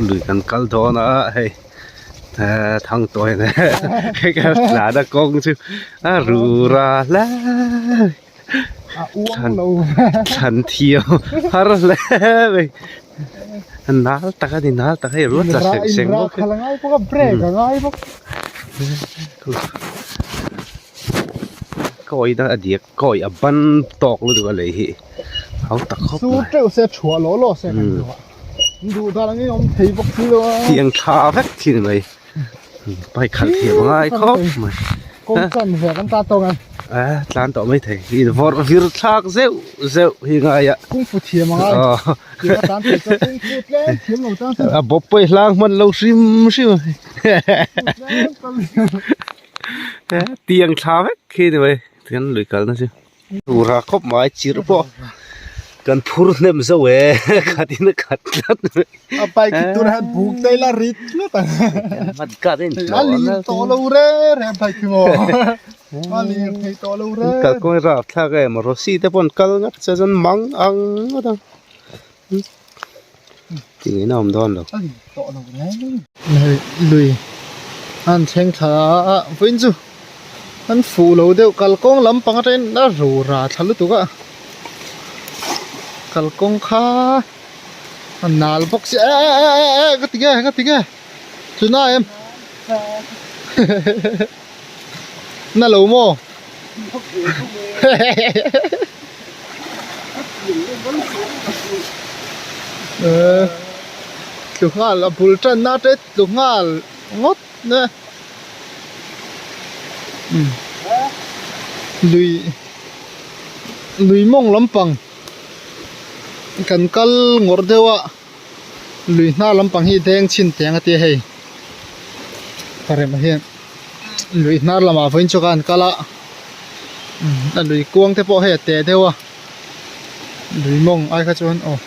Lui kan kal dawn a hei eh thangtawi nen hei kan tlan a kawng chu a rura hle thlan thiam har hle mai nal tak a ni nal tak hei ruat tla seng seng bawk kawi a diak kawi a ban tawk lutuk a lei hi hau tak khawp mai. Sur teuh se chhuah law law se kan duh a duh dan angin awm thei bawk si lo a. Tiang thla vek thin mai bike khalh thiam a ngai khawp mai. Kawng chan ve kan tan tawng em. A tlan tawh mai thei in vawrh vir thlak zeuh zeuh hi ngai a. Kung fu thiam a ngai. Tiang a tan thei chuan kung fu tlem thiam lo tan chuan. A bawp pawh i hlang hman lo hrim hrim. Tiang thla vek khi ni mai kan lui kalna chu. Tura khawp mai chirh pawh kan phur hnem zo e khatin a khat tlat mai. A bike hi tunah hian buk daih la rit tlat ang. Mat kat a inhlawh A lir tawh lo re re bike hi maw. A lir thei tawh lo re. Kalkawng hi rapthlak em Rosy te pawh an kal ngat che chuan mang ang ngawt ang. Tingin a awm dawn lo. A lir tawh lo re. Hei lui an thleng thla a vawiin chu an fuh lo deuh kalkawng lampang atangin a ro ra thla lutuk a kalkawng kha a nal bawk si e e e e e ka ti nge ka ti nge chuna em na lo maw Tlu nghal a bul tanna te tlu nghal ngawt na lui lui mawng lampang kan kal ngawrh deuh a lui hnar lampang hi deng chhin teng a tia hei parem ah hian lui hnar lamah vawiin chu khan kal a a lui kuang te pawh hei a teh deuh a lui mawng ai kha chuan aw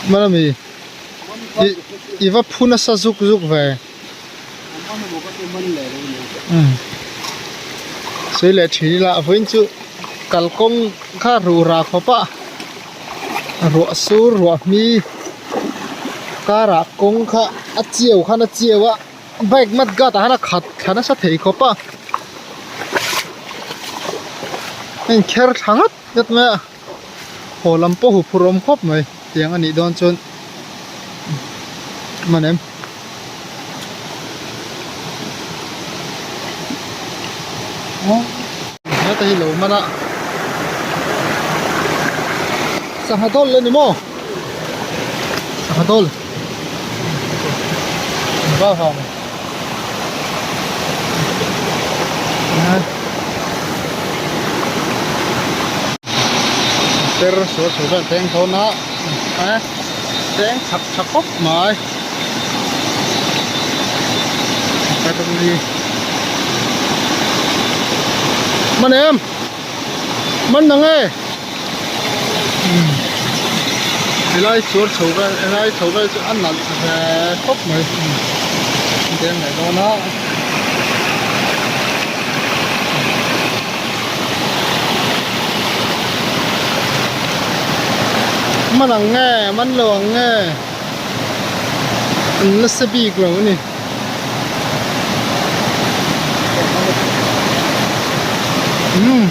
hmanami ih i va phu nasa zuk zuk ve sawi leh thin ila vawiin chu kalkawng kha ruh rah khawp a ruah sur ruah hmi karah kawng kha a chiau khan a chiau a bike mat guard ah khan a khat thla nasa thei khawp a a inkher thla ngat ngat mai a haw lam pawh huphurh awm khawp mai tiang a nih dawn chuan hman em. Heta hi lo man a sangha dawl a ni maw sangha dawl va vang ter sual sual vel teng dawn a teng chak tha khawp mai. Man em man nang e helai chhuar chho vel helai chho vel chu a nalh ve khawp mai deng leh dawn a. Man ang nge man lo ang nge. An nasa bik lo a ni. Umm.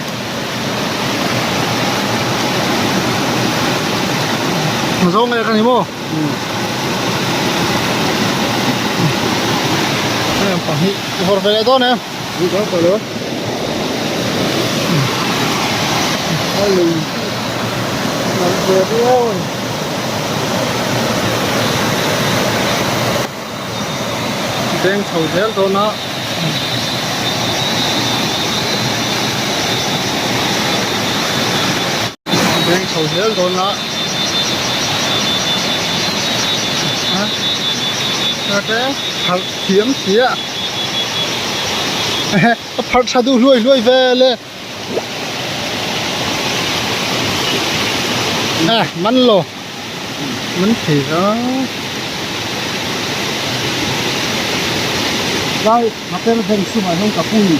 Zawng ek a ni maw? Heng pahnih i hawr ve leh dawn em? A lui nalh ve viau a ni. Beng chho zel dawn a. Beng chho zel dawn a. A te pharh thiam si a. A pharh tha duh hluai hluai vel e. A man lo. Man thei a. Lai maper beng sumah hian ka pui.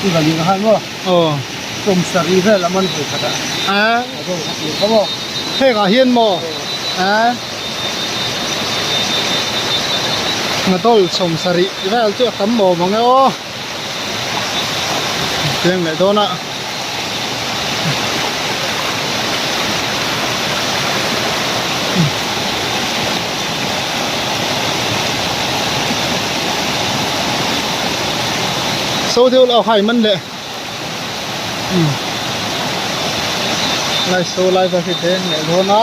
I va lir han maw? Aw. Sawmsarih vel a man ve khat a. A hengah hian maw a ngadawl 70 vel chu a tam awm ang e aw piang leh dawn a. So deuh lo khai man le lai so lai va khi deng leh dawn a.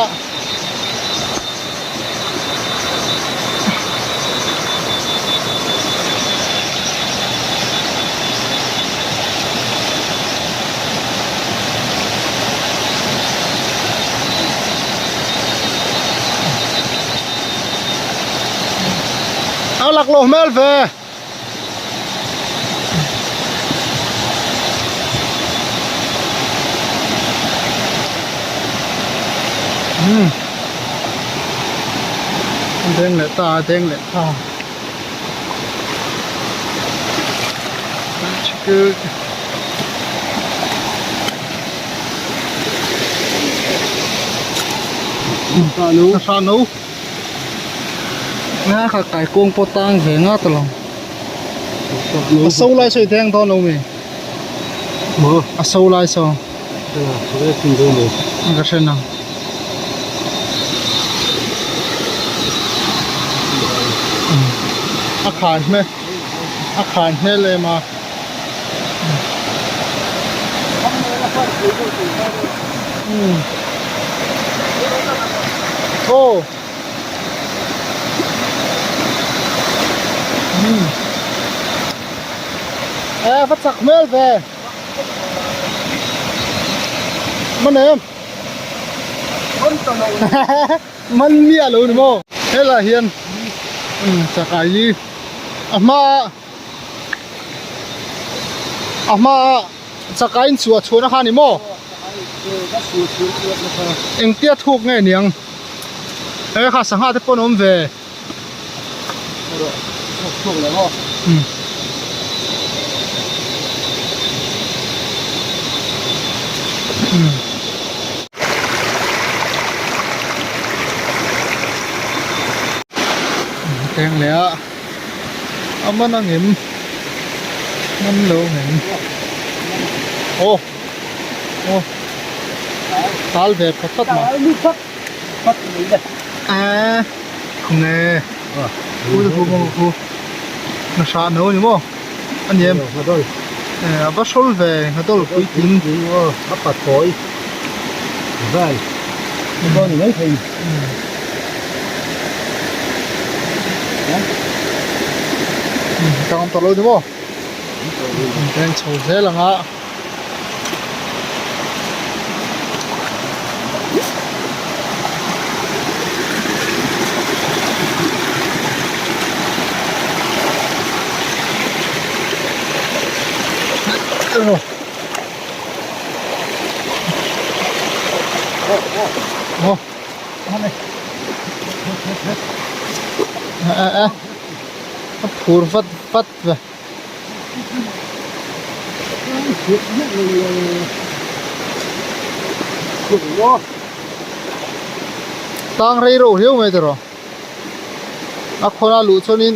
A lak lo hmel ve. Um deng leh ta deng leh ta. Hra no nga kha kai kawng pawh tang ve nga ta lo a so lai saw i deng dawn lo mi a so lai saw ka hre nang. A khan hmel a khan hmel em a. Aw. E va chak hmel ve. Man em. Man miah lo ni maw. Helai hian chakai hi a hma a hma chakai in chhuah chhuahna kha ni maw. Engtia thuk nge niang he kha sangha te pawh an awm ve. Teng leh a a man ang em man lo ang em aw aw tal ve phawt phawt mai. A nge khu chu khu maw khu na hra no ni maw a ni em a va hrawl ve nghadol puitling a pa tawi vai dawn ni mai thei tang tawh lo ni maw eng chho zel ang a. A phur vat vat ve. Tang rei reuh riau mai tiraw a khawn a luh chuanin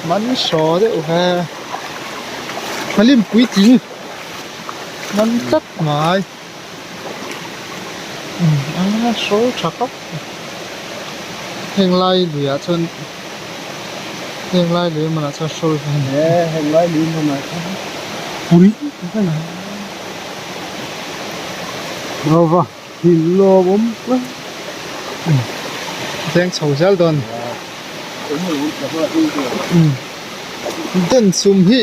man saw deuh ve hlim puitling man tlat mai. A hrawl tha khawp heng lai luiah chuan heng lai lui hmunah chuan hrawl ve a ni e heng lai lui hmunah chuan pui lova thil lawmawm veng chho zel dawn den sum hi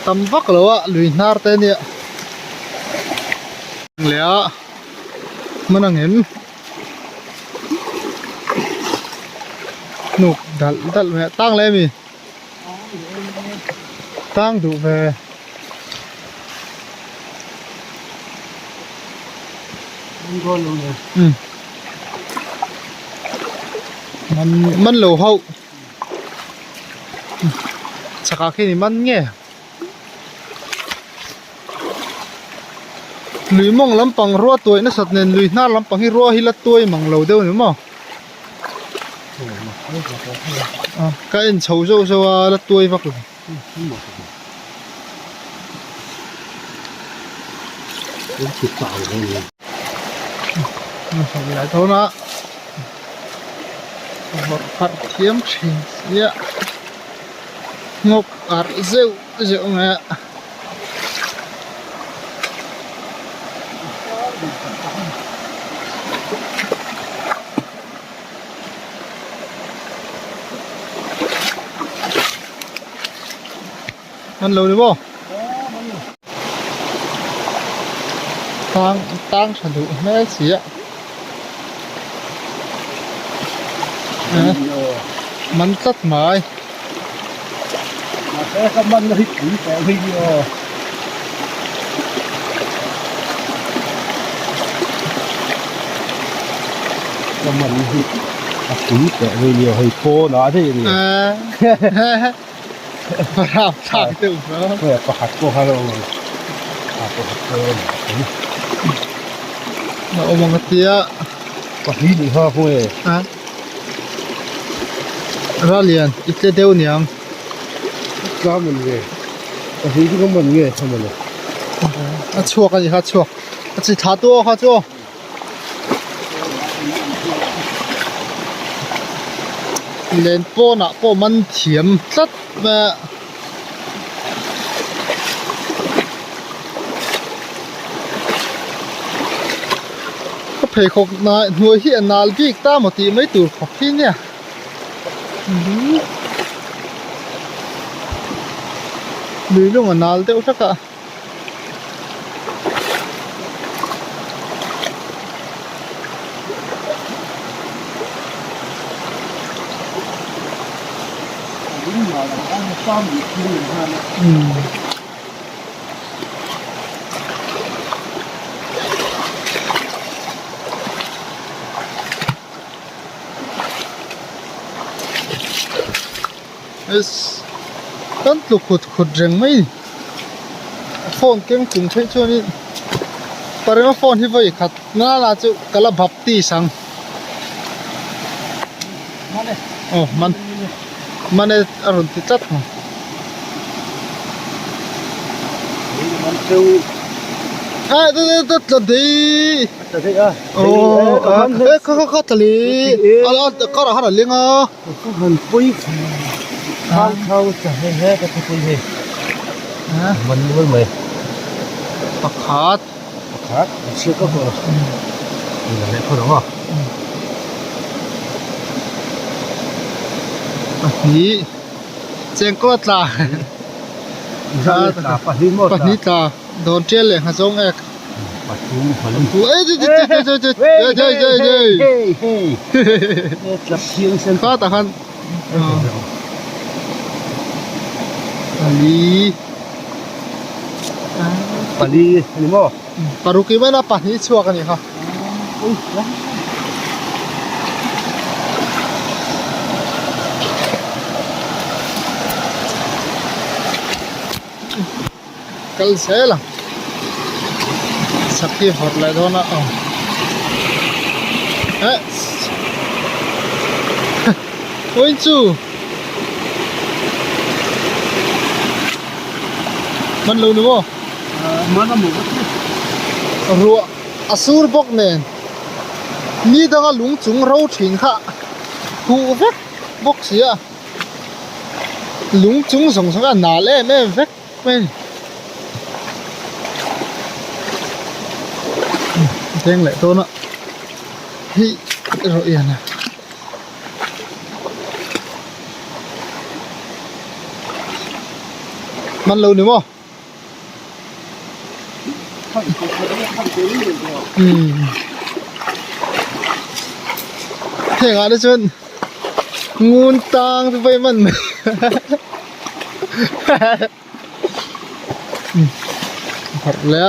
tam vak lo a lui hnar te ania. Leh a hman ang em hnuk dalh dalh mai a tang leh ami tang duh ve man man lo hauh. Chakah khian i man nge? Lui mawng lampang rua tuai nasat nen lui hnar lampang hi rua hi la tuai mang lo deuh a ni maw? Ka en chho zauh zauh a la tuai vak lo. Vawrh pharh thiam thin sia nghawk arh zeuh zeuh mai a. An lo ni maw? Tang tang tha duh hmel si a. Man tlat mai. Mahse ka man na hi pui tawh mai ni aw. Ka man hi a pui tawh mai ni aw hei pawn ah daih a ni. Rap thlak deuh hna. Hei pakhat pawh kha lo awm ang. A pakhat pawh a awm ang. A awm ang a tia. Pahnih nih kha khaw e. A. Ralian i tle deuh niang. Tla man nge. Pahnih chu ka man nge kha man e. A chhuak a ni kha a chhuak. A chi thla tu aw kha chu aw. Len pawnah pawh man thiam tlat mai a. Ka pheikhawk hnuai hi a nal bik ta maw tih mai tur khawp hi nia. Lui lung a nal deuh hlek a. Kan tlu khut khut reng mai ni phone keng chung theih chuanin parema phone hi vawi khat na la chu ka la baptist ang aw man mane a rawn ti tlat mai. Ah tla tla dei aw kha kha kha tla le a karah khan a leng a. Ka han pui khang khang ta he he ka thupui hei man nual mai pakhat pakhat chhiat ka kawr ni la leh phawt ang aw pahnih chengkawl tla pahnih maw pahnih tla dawn tial leh nghazawng ek Khatah khan pali pali ani maw paruk i maina pahnih chhuak ani kha kal zel ang sakhi vawrh leh dawn a aw eh vawiin chu man lo ni maw ruah a sur bawk nen ni danga lung chung ro thin kha huh vek bawk si a lung chung zawng zawng a nal em em vek. Mai a ni. Deng leh dawn a hei erawh hian a man lo ni maw umm heng ah te chuan ngun tang te pawh hi man mai. Harh leh a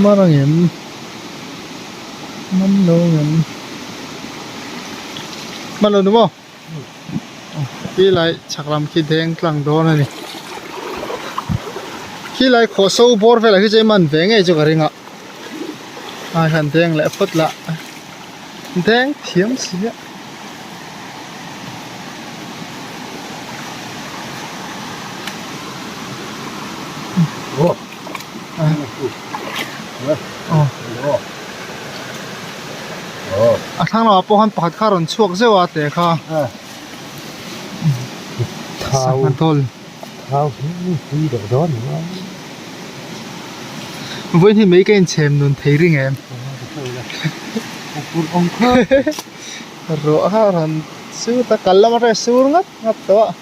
man ang em man lo ang em. Hman lo ni maw? Khi lai chhak lam khi deng tlang dawn a ni. Khi lai khawh so bawr velah khi chu man ve ngei chu ka ring a. A hian deng leh phawt lah deng thiam si a. A thlang lamah pawh khan pakhat kha a rawn chhuak zeuh a teh kha sangha dawl vawiin hi mei ka inchhem nun thei ring em ruah kha a rawn sur ta kal lam atanga sur ngat ngat tawh a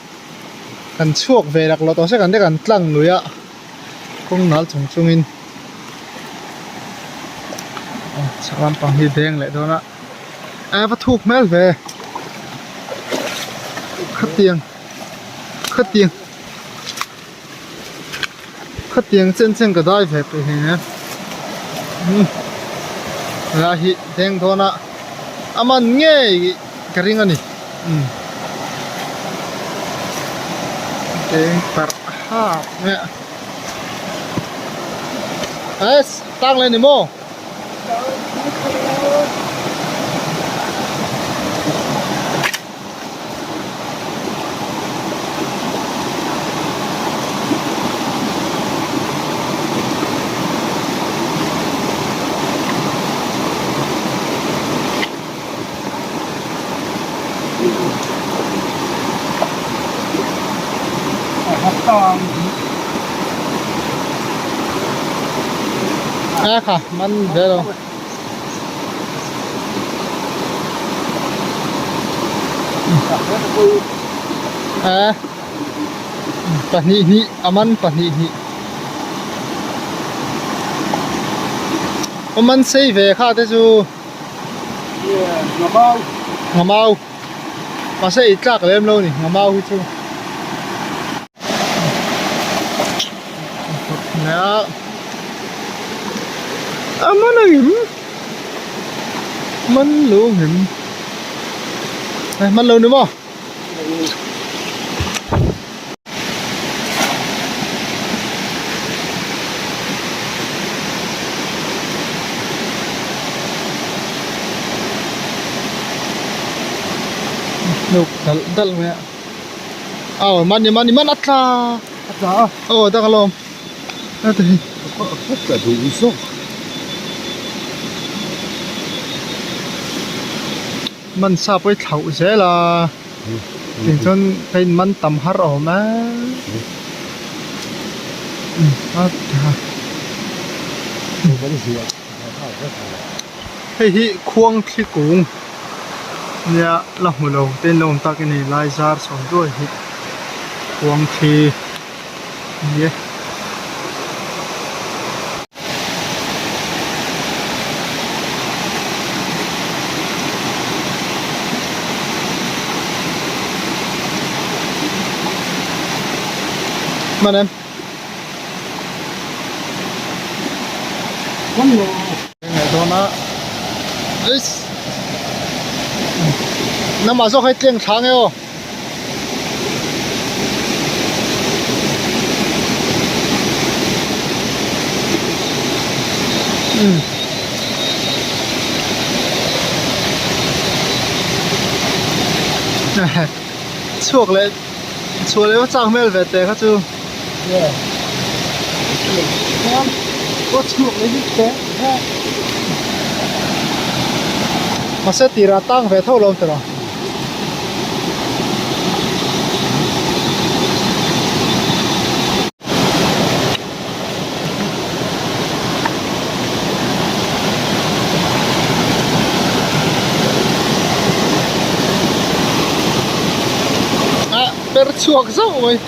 kan chhuak ve laklawh tawh se kan te kan tlang lui a. Kawng nal chung chungin chhak lampang hi deng leh dawn a a va thuk hmel ve khatiang khatiang khatiang chen chen ka dai ve peih hei nen umm helai hi deng dawn a a man ngei ka ring a ni umm deng parh ha es tang le ni maw A kha man ve lo a pahnih hnih a man pahnih hnih a man sei ve kha te chu. Ngamau mahse ei tlak lem lo ni ngamau hi chu a man a ngim man lo ngim man lo ni maw. Hnuk dalh dalh mai a aw mani mani man a tla a tla a aw tak alawm a ti hi ka duh zawk man sa pawh hi thlauh zel a tiang chuan ka in man tam har a awm a hei hi khuang thli kung nia la hmu lo te in lo awm tak a ni lai zar chho duai hi khuang thli a ni e. Hman em? Ngai dawn a. Eiss. Namah zawk hei tleng thla nge aw. Umm. Chhuak leh chhuah leh va chak hmel ve teh kha chu. Mahse tirah tang ve tho lo tawh. Ah per chhuak zauh mai.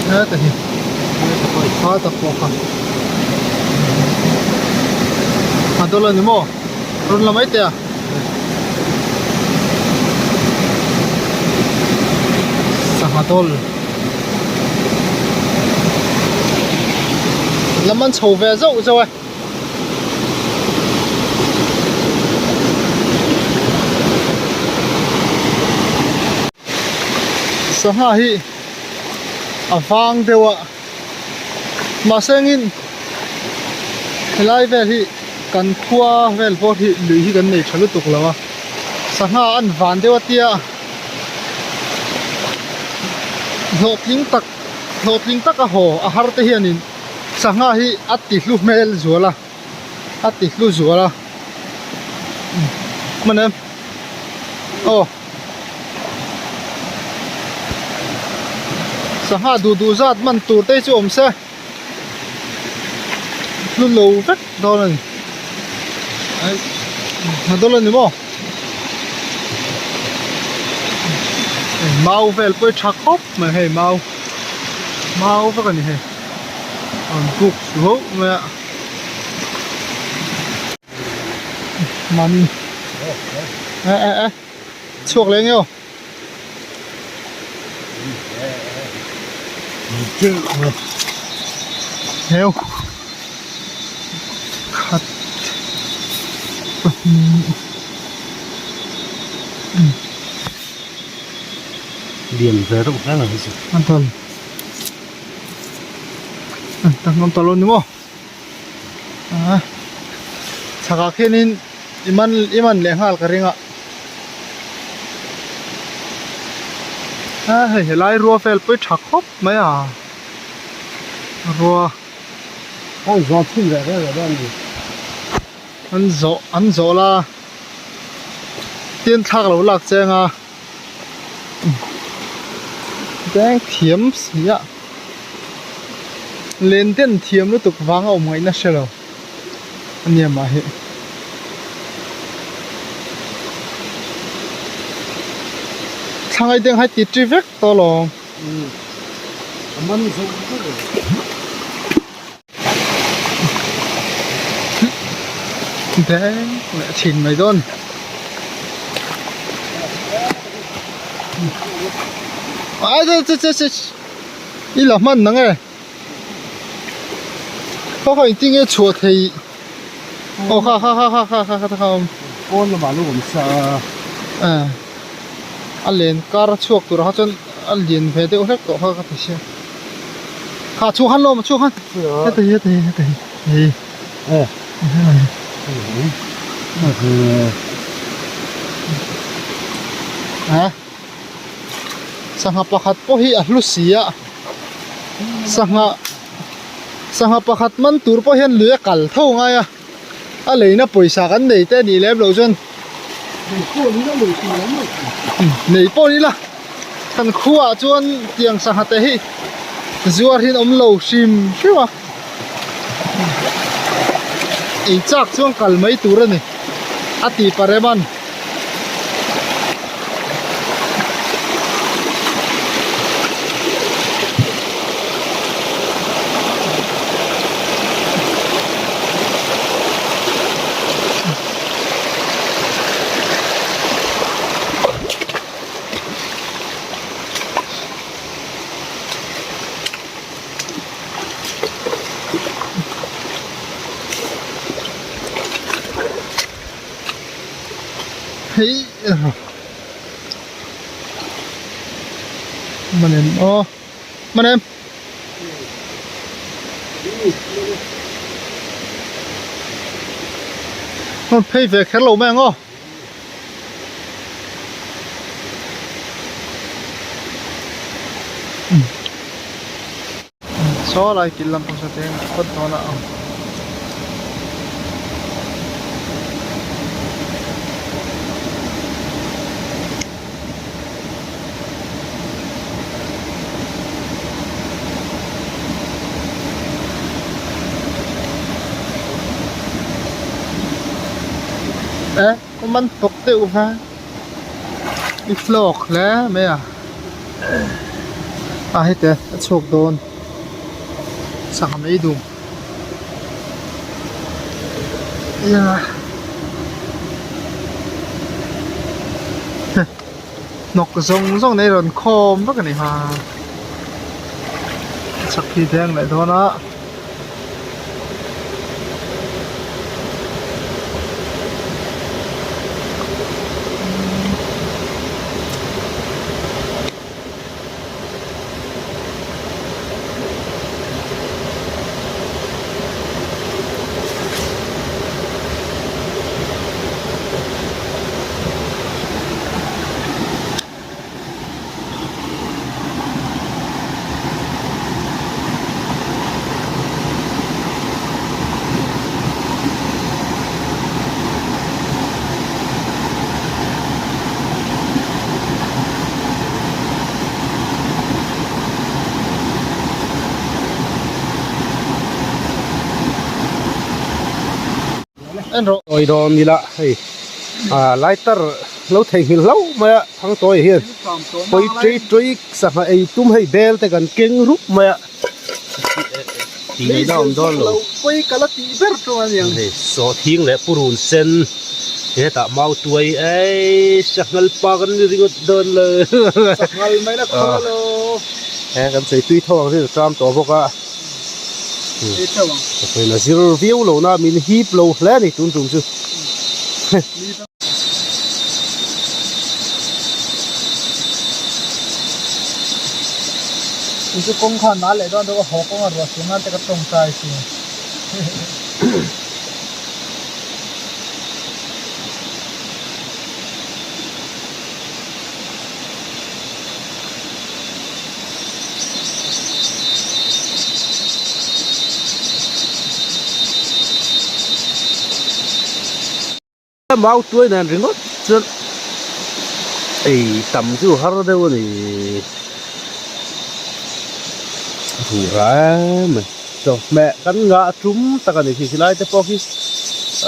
Heta hi ha tak pawh kha a dawl a ni maw rawn la mai teh a sangha dawl lam an chho ve zauh zauh e. Sangha hi a vang deuh a mahse engin helai vel hi kan khua vel pawh hi lui hi kan nei tha lutuk lo a sangha an van deuh a tia hlawhtling tak hlawhtling taka haw a har te hianin sangha hi a ti hlu hmel zual a. a ti hlu zual a hman em aw sangha duh duh zat man tur te chu awm se hlu lo vek dawn a ni a dawn a ni maw mau vel pawh hi tha khawp mai hei mau mau vek a ni hei an buk suau mai a. Mami e e e chhuak leh nge aw heu khat lian ve reuh hle mai chu an tawn an ta ngam ta lo ni maw. Ah chhakah khianin i man i man leh nghal ka ring a ah hei helai rua vel pawh hi tha khawp mai a rua an zawh chhun reh reh reh dawn a ni an zawh an zawh la tin thlak lo lak cheng a deng thiam si a. Len den thiam lutuk vang a awm ngaihna hre lo a nia mah hi. Thlangai deng hai ti ṭi vek tawh alawm. A man zo vek e. Deng leh thin mai dawn. Ai che che che i la hman nang e khaw khaw engtin nge chhuah thei aw kha kha kha kha kha kha kha awm pawn lamah lo awm sa a a len kar a chhuak tur ah kha chuan a lian ve deuh hlek tawh kha ka ti sia kha chhuak han lawm chhuak han heta hi heta hi heta hi hei a Sangha pakhat pawh hi a hlu si a sangha sangha pakhat man tur pawh hian lui a kal tho ngai a a leina pawisa kan nei te a nih lem loh chuan nei pawh ni la kan khuaah chuan tiang sangha te hi zuar hi an awm lo hrim hrim a ei chak chuan kal mai tur a ni a ti parem an. Hei man em aw man em rawn phei ve kher lo mai ang aw. Saw lai kil lampang saw te kawt dawn a ang. E ka man tawk deuh va i hlawk hle mai a a heti a chhuak dawn sangha mai dum hnawk zawng zawng nei rawn khawm vek a ni ha chak hi deng leh dawn a. En rawh. Tawi dawn ila hei ah lighter lo theihnghilh hlauh mai a thang tawi hian pawi tei tui sangha ei tum hei bel te kan keng rup mai a tih ngaihna awm dawn lo pawi ka la tih ber ṭawng a niang hei sawhthing leh purun sen hetah mau tuai ei sanghal pa kan ni ringawt dawn lo sanghal mai la khaw lo he kan chei tui tho ang hi a ṭam tawh bawk a. Ka zir viau lo na min hip lo hle a ni tun tum chu. Chu chu kawng khan nal leh dawn deuh a haw kawng a ruah suh nan te ka tawngtai si. Mau tuai nen ringawt chuan ei tam chu har deuh a ni ruh rem mai chawhmeh kan ngah tum tak a ni khi khilai te pawh khi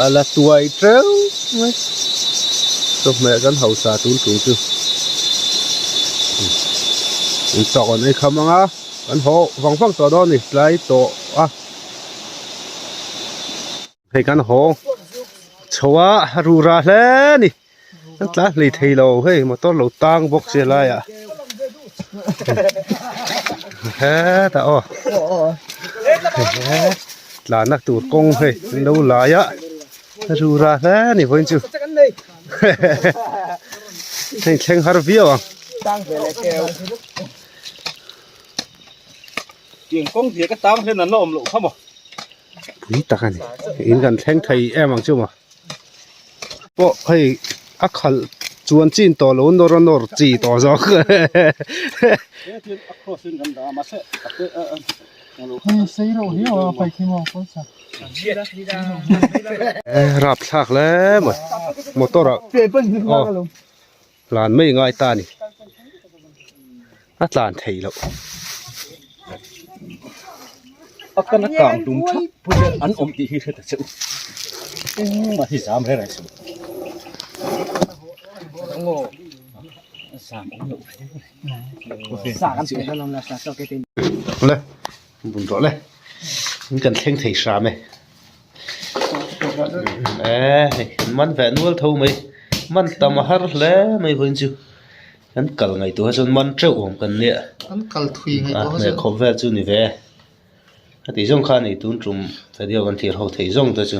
a la tuai teuh mai chawhmeh kan hausa tun tum chu in chawk an ei kham ang a kan haw vang vang tawh dawn a ni tlai tawh a hei kan haw chho a a ruh rah hle a ni kan tlan hlei thei lo hei motor lo tang bawk sia laiah hetah aw tlanna tur kawng hei an lo lai a a ruh rah hle a ni vawiin chu hei thleng har viau ang. Pui tak a ni in kan thleng thei em ang chu maw pawh hei a khalh chuan chin tawh lo nawr a nawr chi tawh zawk rapthlak hle mai motor ah aw tlan mai ngai ta a ni a tlan theih loh. A kan a kang tum thap pui a an awm tih hi hre ta che u engmah hi zam reng reng suh zam awm loh le bun rawh le in kan thleng thei hram e e hei man ve nual tho mai man tam a har hle mai vawiin chu. Kan kal ngaihtuah chuan man teuh awm kan nia. Kan kal thui ngaihtuah chuan. A khawp vel chu ni ve. A tih zawng kha a ni tun tum video kan thlir ho thei zawng te chu.